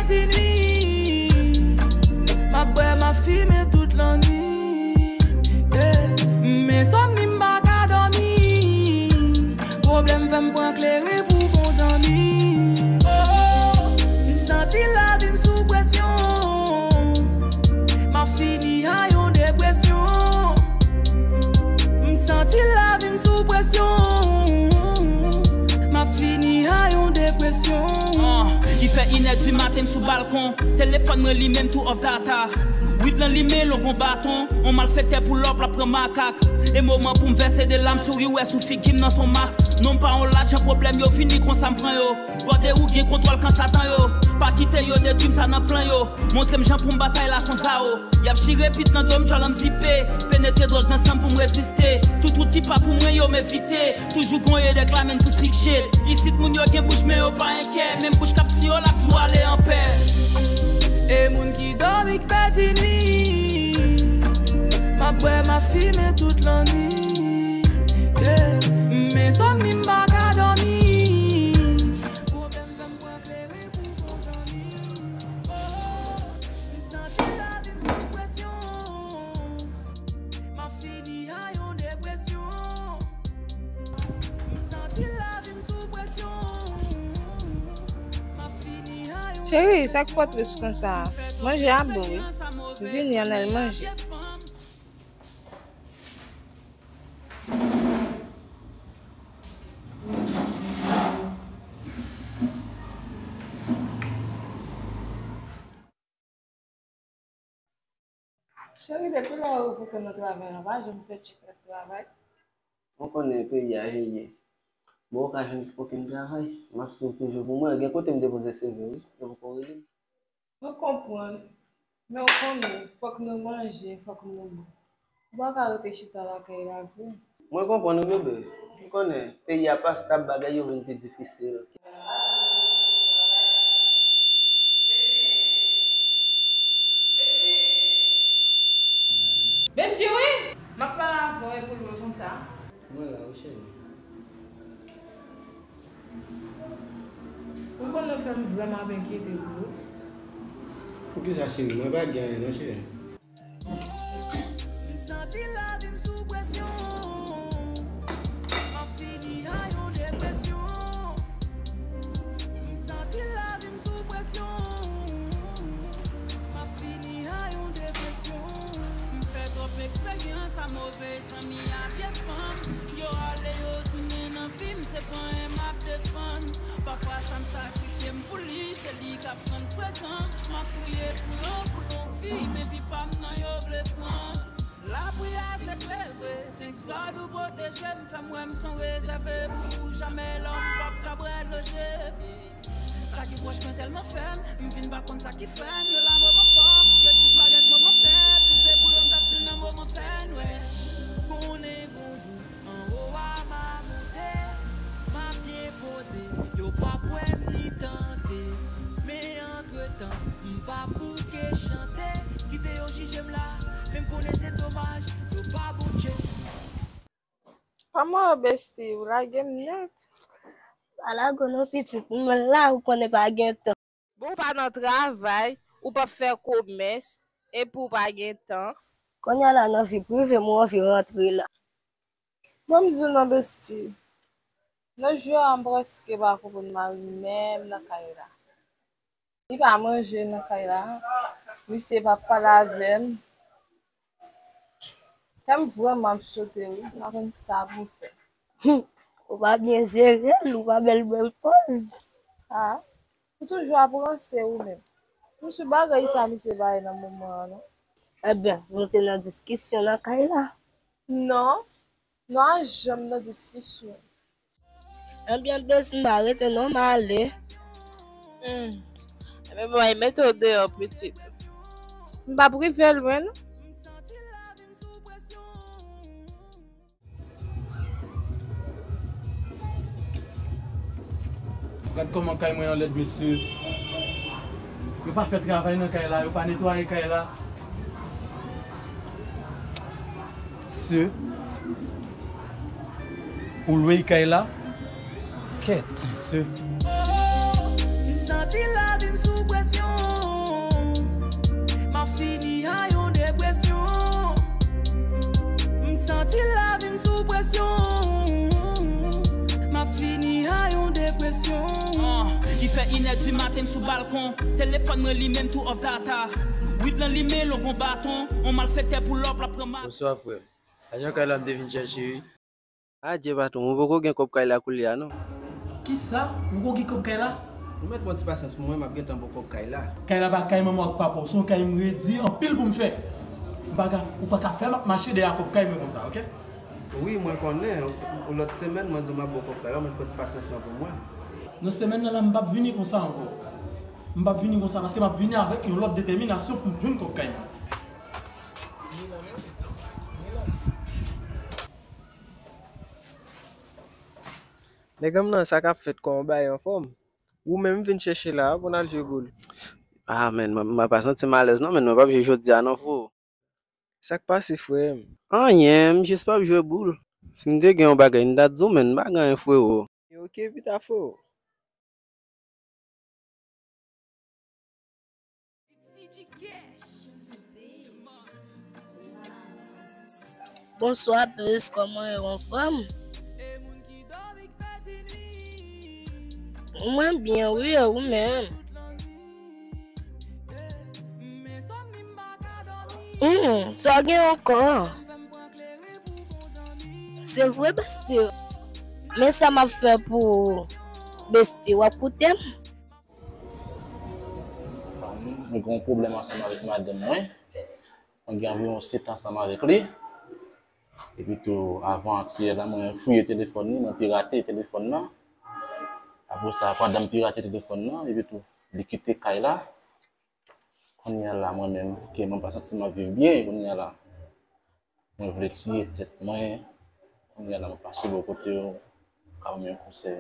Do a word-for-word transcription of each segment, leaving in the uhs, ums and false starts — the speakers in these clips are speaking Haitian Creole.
Ti nwi, m ap bwè, m ap fimen tout lannwit. Yeah. M ensomni, m pa ka dòmi. Pwoblèm fè m pran kleren pou bon zanmi. Oh, m santi lavi m sou presyon. M ap fini a yon depresyon. M santi lavi m sou presyon. M ap fini a yon depresyon. Ah, li fè inè di maten, m sou balkon. Telefòn mwen limen, m tou off data. Wid lan limen, long gon baton. On malfektè pull up, l ap pran makak. E moman pou m vèse de lam, souri w wè sou figi m nan s on mask. Non, m pa on lajan, pwoblèm yo fini, konsa m pran yo. Gòde ou gen kontwòl kan Satan yo. Pa kite yo detwi m, sa nan plan yo. Montre m jan pou m batay la konsa o. Y ap chire pit nan do m, djòl an m zipe. Penetre dwòg nan san m pou m reziste. Tout wout ki pa pou mwen yo m evite. Toujou gon edèk la men pou sikje. Isit moun yo gen bouch men yo pa gen kè. Menm bouch k ap tiye w la tou ale anpè. E moun ki dòmi k pèdi nwi. M ap bwè, m ap fimen tout lannwit. Yeah. M ensomni, m pa ka dòmi. Pwoblèm fè m pran kleren pou bon zanmi. Oh, m santi lavi m sou presyon. M ap fini a yon depresyon. M santi lavi m sou presyon. M ap fini a yon Cheri, sa k fè w tris konsa? Manje a bon, wi. Vini, ann al manje. Cheri, depi lè yo revoke w nan travay la, w pa janm fè tchèk lòt travay? Ou konnen peyi a jan l ye. Mwen pa ka jwenn okenn travay. M ap swiv toujou pou mwen. Gen kote m depoze C V wi, yo poko rele m. Mwen konprann. Men w konnen, fòk nou manje, fòk nou bwè. Ou pa ka rete chita lakay la vre. Mwen konprann wi bebe. Ou konnen, peyi a pa stab, bagay yo vin pi difisil. Bendji, wi! M ap pale avè w epi w lwe konsa. Mwen la wi cheri. Ou konn nou fè m vrèman ap enkyete pou ou. Poukisa cheri? Mwen pa gen anyen non cheri. M santi lavi m sou presyon. M ap fini a yon depresyon. M santi lavi m sou presyon. M ap fini a yon depresyon. M fè twòp eksperyans a move zanmi a vye fanm. Yo ale yo tounen nan vi m, se pa anyen m ap defann. Pafwa sa m sakrifye m pou li, se li k ap rann frekan. M ap priye pou yo, pou yon vi, men vi pa m nan yo vle pran. Lapri a se klere, thanks God ou pwoteje m, fè m wè m s on rezève pou ou, jamè lòm p ap ka bwè dlo je m. Sa ki pwòch mwen tèlman fè m, m vin pa konn sa ki fè m, yo la moman fò, yo disparèt moman fèb, si se pou yo m t ap stil nan moman fè nwè. Konnen gon jou anwo a m a monte, m ap byen poze, yo p ap wè m ni tante. Men antretan, m p ap bouke chante, kite yo jije m la, men m konnen se domaj, yo pa Bondye. Kòman w ye, bestie? Ou lage m nèt. Pa lage w non, pitit. M la, ou konnen pa gen tan. Bon, ou pa nan travay, ou p ap fè komès, epi w pa gen tan. Kounye a la, nan vi prive m, ou anvi rantre la. Bon, m di w non, bestie. Nan jou a, m prèske pa konprann mari m menm nan kay la. Li pa manje nan kay la. Misye pa pale avè m. Kè m vrèman ap sote wi. M pa konn sa pou m fè. Hum, ou pa byen jere l, ou pa bèl bèl pòz. Ah, ou toujou ap ranse ou menm. M sou bagay sa misye bay nan moman an non. Ebyen, nou te nan diskisyon nan kay la. Non, nou pa janm nan diskisyon. Ebyen, bes m pa rete non, m ale. Hmm. Ebyen, bon, mete w deyò, pitit. M p ap rive lwen non. Gad kòman kay mwen an lèd, mesye. Yo pa fè travay nan kay la, yo pa netwaye kay la. Se ou lwe kay la? Kèt, se. M santi lavi m sou presyon. Santi lavi m sou presyon. M ap fini a yon depresyon. Ah, li fè inè di maten m sou balkon. Telefòn mwen li menm tou off data. Wid lan limen, l on gon baton. On malfektè pull up, l ap pran ma- Bonswa, frè m. Ajan kay la m te vin chèche, wi. Adye, patwon, mwen poko gen kòb kay la koulye a, non. Kisa? Ou poko gen kòb kay la? Ou mèt pran ti pasyans pou mwen, m ap gentan ba w kòb kay la. Kay la pa kay manman w ak papa w, se yon kay m redi anpil pou m fè. M pa ka, ou pa ka fè m ap mache dèyè kòb kay mwen konsa, oke? Wi, mwen konnen. Yon lòt semèn, mwen di w m ap ba w kòb kay la, ou mèt pran ti pasyans lan pou mwen. Nan semèn nan la, m p ap vini konsa ankò. M p ap vini konsa, paske m ap vini avèk yon lòt detèminasyon pou m jwenn kòb kay mwen. Nèg an m nan, sa k ap fèt, kòman w bay anfòm? Ou menm vin chèche la pou n al jwe boul. Ah, men, mwen, mwen pa santi m alèz non, men mwen p ap jwe jodi a non, fo. Sa k pase, frè m? Anyen, m jis p ap jwe boul. Si m te gen yon bagay, m ta di w, men m pa gen anyen, frewo. Oke, pita, fo. Bonswa, Prince, kòman w ye, anfòm? Mwen byen, wi, e ou menm? Hmm, sa w gen ankò? Se vre, besti. Men sa m ap fè pou ou, besti, w ap koute m? Mwen gen yon pwoblèm ansanm avèk madanm mwen. Mwen gen anviwon sèt an ansanm avèk li. Epi tou, avan yè la, mwen fouye telefòn li, mwen pirate telefòn nan. Apre sa, pandan m pirate telefòn nan, epi tou, li kite kay la. Kounye a la, mwen menm, ke mwen pa santi m ap viv byen, kounye a la. Mwen vle tiye tèt mwen. Kounye a la, mwen pase bò kote w, ka ban m yon konsèy.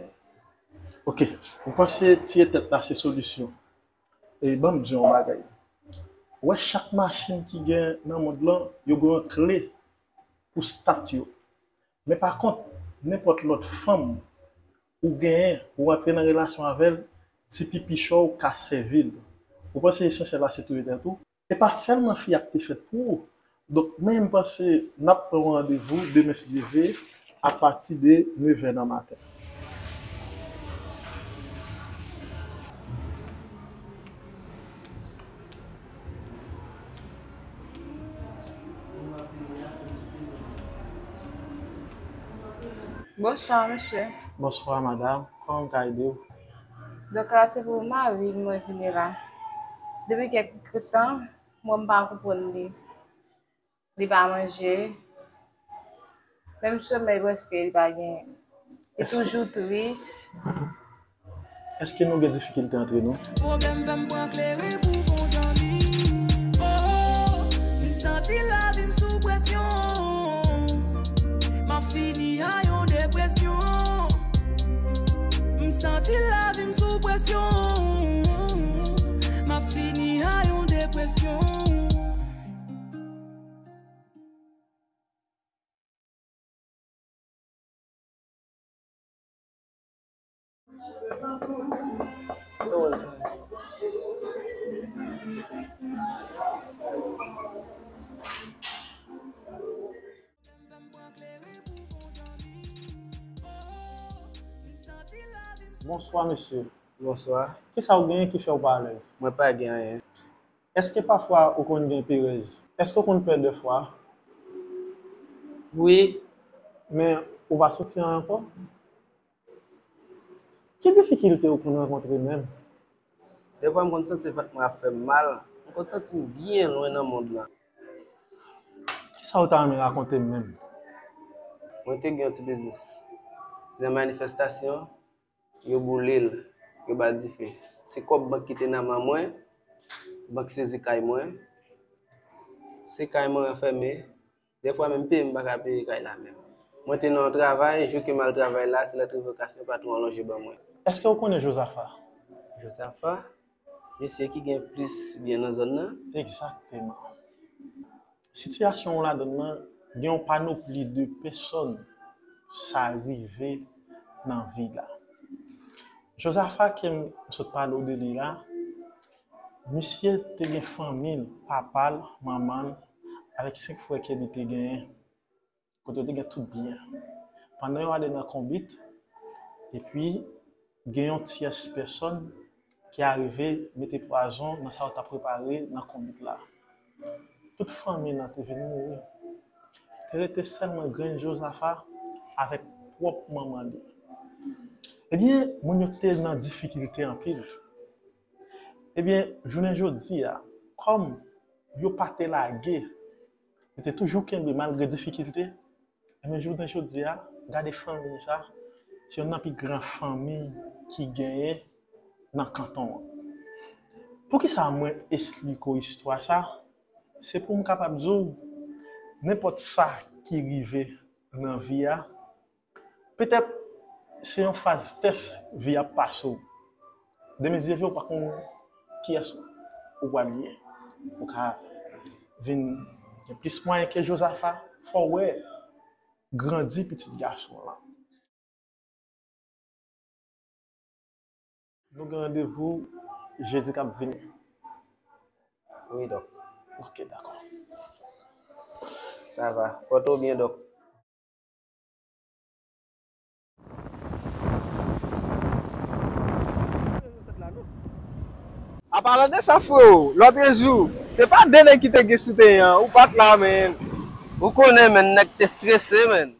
Ok, ou panse tiye tèt la se solisyon? E ban m di w yon bagay. Ou wè chak machin ki gen nan mond lan, yo gen yon kle pou stat yo. Men pa kont, nenpòt lòt fanm ou genyen, ou antre nan relasyon avè l, ti pipichon w ka sèvi l. Ou panse esansyèl la se touye tèt ou? Se pa sèlman fi a k te fèt pou ou. Donk, men m panse n ap pran yon randevou demen, si Dye vle, apati de nevè nan maten. Bonswa, mesye. Bonswa, madanm. Kòman m ka ede w? Donk, la, se pou mari m mwen vini la. Depi kèk tan, mwen, m pa konprann li. Li pa manje. Menm somèy, prèske, li pa genyen. Li toujou tris. Èske nou gen difikilte antre nou? Pwoblèm fè m pran klere pou bon zanmi. Oh, m santi lavi m sou presyon. M ap fini a yon depresyon. M santi lavi m sou presyon. M ap fini a yon depresyon. Bonswa, mesye. Bonswa. Kisa w genyen ki fè w pa alèz? Mwen pa gen anyen. Èske pafwa ou konn gen perèz? Èske w konn pè dèfwa? Wi. Men ou pa santi anyen ankò? Ki difikilte ou konn rankontre menm? Dèfwa m konn santi vant mwen ap fè m mal. M konn santi m byen lwen nan mond lan. Kisa w ta renmen rakonte m menm? Mwen te gen yon ti biznis. Nan manifestasyon, yo boule l, yo ba l dife. Se kòb bank ki te nan men mwen, bank sezi kay mwen. Se kay mwen ranfèmen. Dèfwa menm peye m pa ka peye kay la menm. Mwen te nan yon travay, jou ke m al travay la, se lèt revokasyon patwon an lonje ban mwen. Èske w konnen Jozafa? Jozafa? Mesye ki gen plis byen nan zòn nan? Egzakteman. Sitiyasyon w ladann nan, gen yon panopli de pèsòn sa rive nan vi la. Jozafa ke m sot pale w de li la, misye te gen fanmi l, papa l, manman l, avèk senk frè ke li te genyen. kote yo te gen tout byen. Pandan yo ale nan konbit, epi gen yon tyès pèsòn ki arive mete pwazon nan sa yo t ap prepare nan konbit la. Tout fanmi l te vin mouri. Te rete sèlman grenn Jozafa avèk pwòp manman li. Ebyen, moun yo te nan difikilte anpil. Ebyen, jounen jodi a, kòm yo pa te lage, yo te toujou kenbe malgre difikilte, ebyen, jounen jodi a, gade fanmi sa, se youn nan pi gran fanmi ki genyen nan kanton an. Poukisa mwen esplike w istwa sa? Se pou m kapab di w, nenpòt sa ki rive nan vi a, petèt se yon faz tès vi ap pase w. Demen zye ve w pa konn kiyès ou pral ye. Ou ka vin gen plis mwayen ke Jozafa, fò w wè grandi pitit gason w lan. Nou gen randevou jedi k ap vini. Wi, dòk. Ok, dakò. Sa va. Pòte w byen, dòk. An palan de sa, freo, lòt jou, se pa de nèg ki te gen sou teren an, ou pa t la, menn. Ou konnen, menn, nèg te strese, menn.